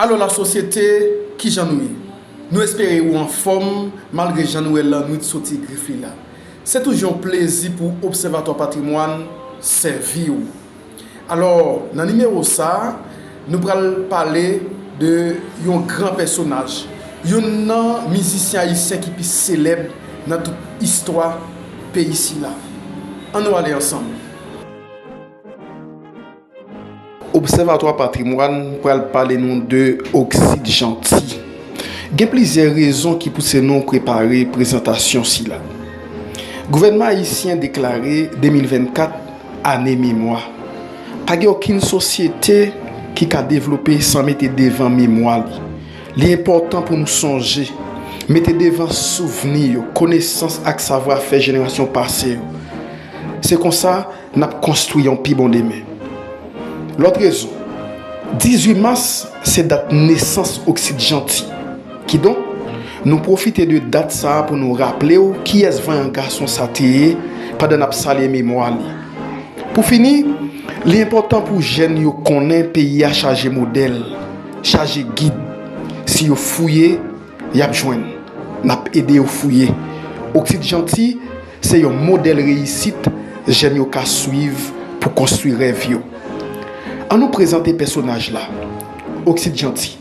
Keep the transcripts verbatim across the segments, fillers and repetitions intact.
Alò, lasosyete, kijan nou ye? Nou espere ou anfòm, malgre jan nou wè lannwit soti grif li la. Se toujou yon plezi pou Obsèvatwa Patrimwàn sèvi w. Alò, nan nimewo sa a, nou pral pale de yon gran pèsonaj, youn nan mizisyen ayisyen ki pi selèb nan tout istwa peyi sila. Ann nou ale ansanm. Obsèvatwa Patrimwàn pral pale nou de Oxide Jeanty. Gen plizyè rezon ki pouse nou prepare prezantasyon sila. Gouvènman ayisyen deklare de mil vennkat ane memwa. Pa gen okenn sosyete ki ka devlope san mete devan memwa li. Li enpòtan pou nou sonje, mete devan souvni yo, konesans ak savwa fè jenerasyon pase yo. Se konsa n ap konstwi yon pi bon demen. Lòt rezon, dizuit mas se dat nesans Oxide Jeanty. Kidonk, nou pwofite de dat sa a pou nou raple w kiyès vanyan gason sa te ye pandan n ap salye memwa li. Pou fini, li enpòtan pou jèn yo konnen peyi a chaje modèl, chaje gid. Si yo fouye, y ap jwenn. N ap ede yo fouye. Oxide Jeanty se yon modèl reyisit jèn yo ka swiv pou konstwi rèv yo. Ann nou prezante pèsonaj la, Oxide Jeanty.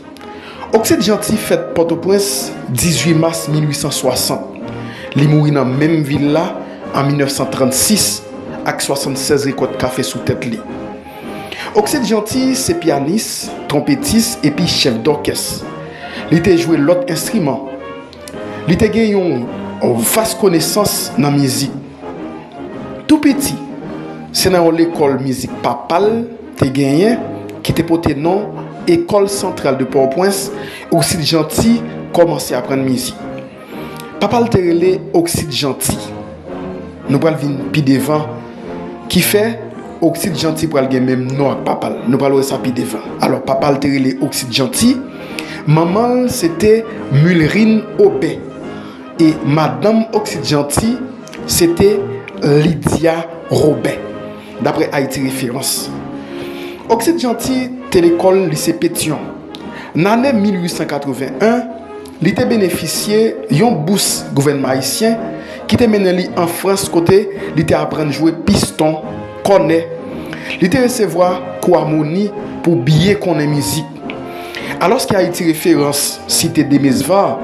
Oxide Jeanty fèt Pòtoprens dizuit mas mil uit san swasant. Li mouri nan menm vil la an mil nèf san trannsis ak swasannsèz rekòt kafe sou tèt li. Oxide Jeanty se pyanis, twonpetis epi chèf dòkès. Li te jwe lòt enstriman. Li te gen yon vas konesans nan mizik. Tou piti, se nan yon lekòl mizik papa l te genyen ki te pote non École Centrale de Port-au-Prince, Oxide Jeanty kòmanse aprann mizik. Papa l te rele Oxide Jeanty. Nou pral vin pi devan. Ki fè Oxide Jeanty pral gen menm non ak papa l. Nou pral wè sa pi devan. Alò, papa l te rele Oxide Jeanty. Manman l se te Mulrine Aubin. E madanm Oxide Jeanty se te Lydia Robin, daprè Haïti Référence. Oxide Jeanty te lekòl lise Pétion. Nan ane mil uit san katreven en, li te benefisye yon bous gouvènman ayisyen ki te mennen li an Frans kote li te aprann jwe piston, kònè. Li te resevwa kou amoni pou byen konnen mizik. Alòske Haïti Référence site Demesvar,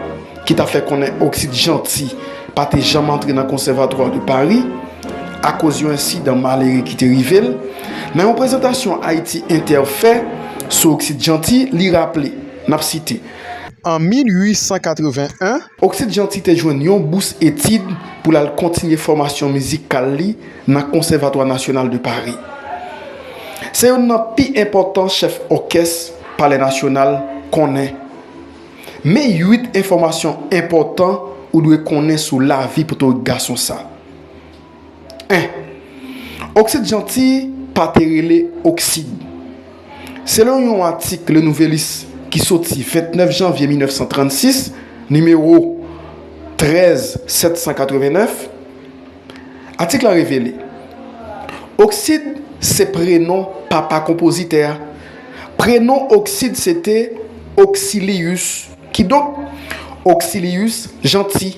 ki ta fè konnen Oxide Jeanty pa te janm antre nan Konsèvatwa de Pari akoz yon ensidan malere ki te rive l. Nan yon prezantasyon Haïti Inter fè sou Oxide Jeanty, li raple, n ap site, an mil uit san katreven en, Oxide Jeanty te jwenn yon bous etid pou l al kontinye fòmasyon mizikal li nan Konsèvatwa Nasyonal de Pari. Se youn nan pi enpòtan chèf òkès Palè Nasyonal konnen. Men uit enfòmasyon enpòtan ou dwe konnen sou lavi potorik gason sa. En. Oxide Jeanty pa te rele Oxide. Selon yon atik Le Nouvelliste ki soti vennèf janvye mil nèf san trannsis, nimewo trèz sèt san katreven nèf, atik la revele, Oxide se prenon papa konpozitè a. Prenon Oxide se te Oxilius, kidonk Oxilius Jeanty.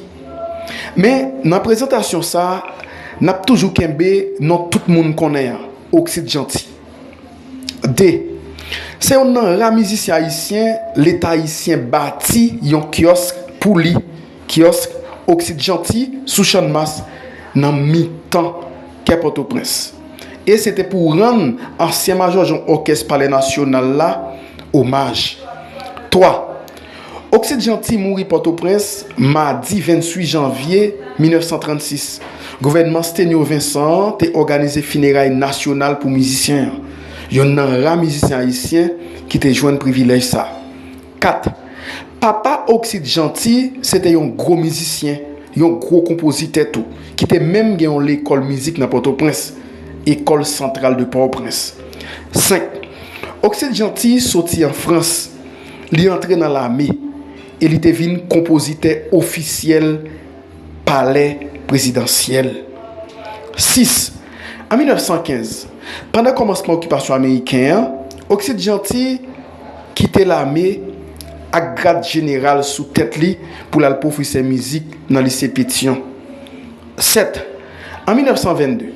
Men, nan prezantasyon sa a, n ap toujou kenbe non tout moun konnen an, Oxide Jeanty. De. Se youn nan ra mizisyen ayisyen Leta ayisyen bati yon kyòsk pou li, kyòsk Oxide Jeanty sou Channmas, nan mitan kè Pòtoprens. E se te pou rann ansyen majòjon òkès Palè Nasyonal la omaj. Twa. Oxide Jeanty mouri Pòtoprens madi venntuit janvye mil nèf san trannsis. Gouvènman Stenio Vincent an te òganize fineray nasyonal pou mizisyen an, youn nan ra mizisyen ayisyen ki te jwenn privilèj sa. Kat. Papa Oxide Jeanty se te yon gwo mizisyen, yon gwo konpozitè tou, ki te menm gen yon lekòl mizik nan Pòtoprens, École Centrale de Port-au-Prince. Senk. Oxide Jeanty soti an Frans, li antre nan lame e li te vin konpozitè ofisyèl palè prezidansyèl. Sis. An mil nèf san kenz, pandan kòmansman okipasyon ameriken an, Oxide Jeanty kite lame ak grad jeneral sou tèt li pou l al pwofesè mizik nan lise Petyon. Sèt, an mil nèf san vennde,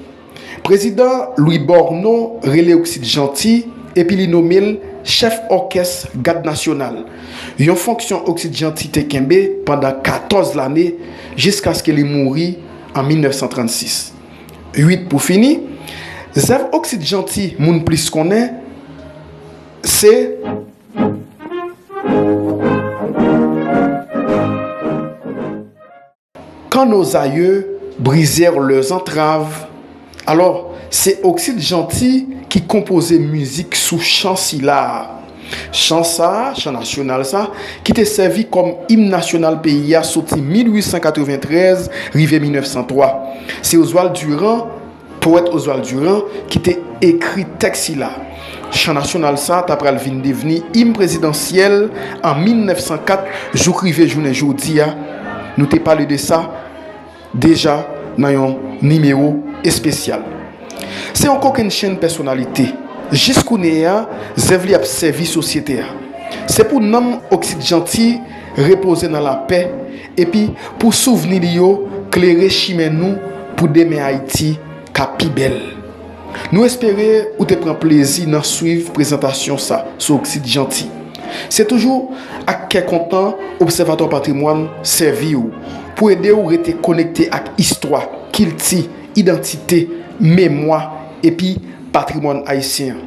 Prezidan Louis Borno rele Oksid Janti epi li nome l chèf òkès Gad Nasyonal, yon fonksyon Oksid Janti te kenbe pandan katòz lane jiskaske li mouri an mil nèf san trannsis. Uit pou fini, zèv Oksid Janti moun plis konnen se Quand nos aïeux brisèrent leurs entraves. Alò, se Oksid Janti ki konpoze mizik sou chan sila a. Chan sa a, chan nasyonal sa, ki te sèvi kòm im nasyonal peyi a soti mil uit san katreventrèz rive mil nèf san twa. Se Oswald Durand, powèt Oswald Durand, ki te ekri tèks sila. Chan nasyonal sa ta pral vin devni im prezidansyèl an mil nèf san kat jouk rive jounen jodi a. Nou te pale de sa deja nan yon nimewo espesyal. Se yon kokennchenn pèsonalite. Jis kounye a, zèv li ap sèvi sosyete a. Se pou nanm Oksid Janti repoze nan lapè, epi pou souvni li yo klere chimen nou pou demen Ayiti ka pi bèl. Nou espere ou te pran plezi nan swiv prezantasyon sa sou Oksid Janti. Se toujou ak kè kontan Obsèvatwa Patrimwàn sèvi w pou ede w rete konekte ak istwa, kilti, idantite, memwa, epi patrimwàn ayisyen an.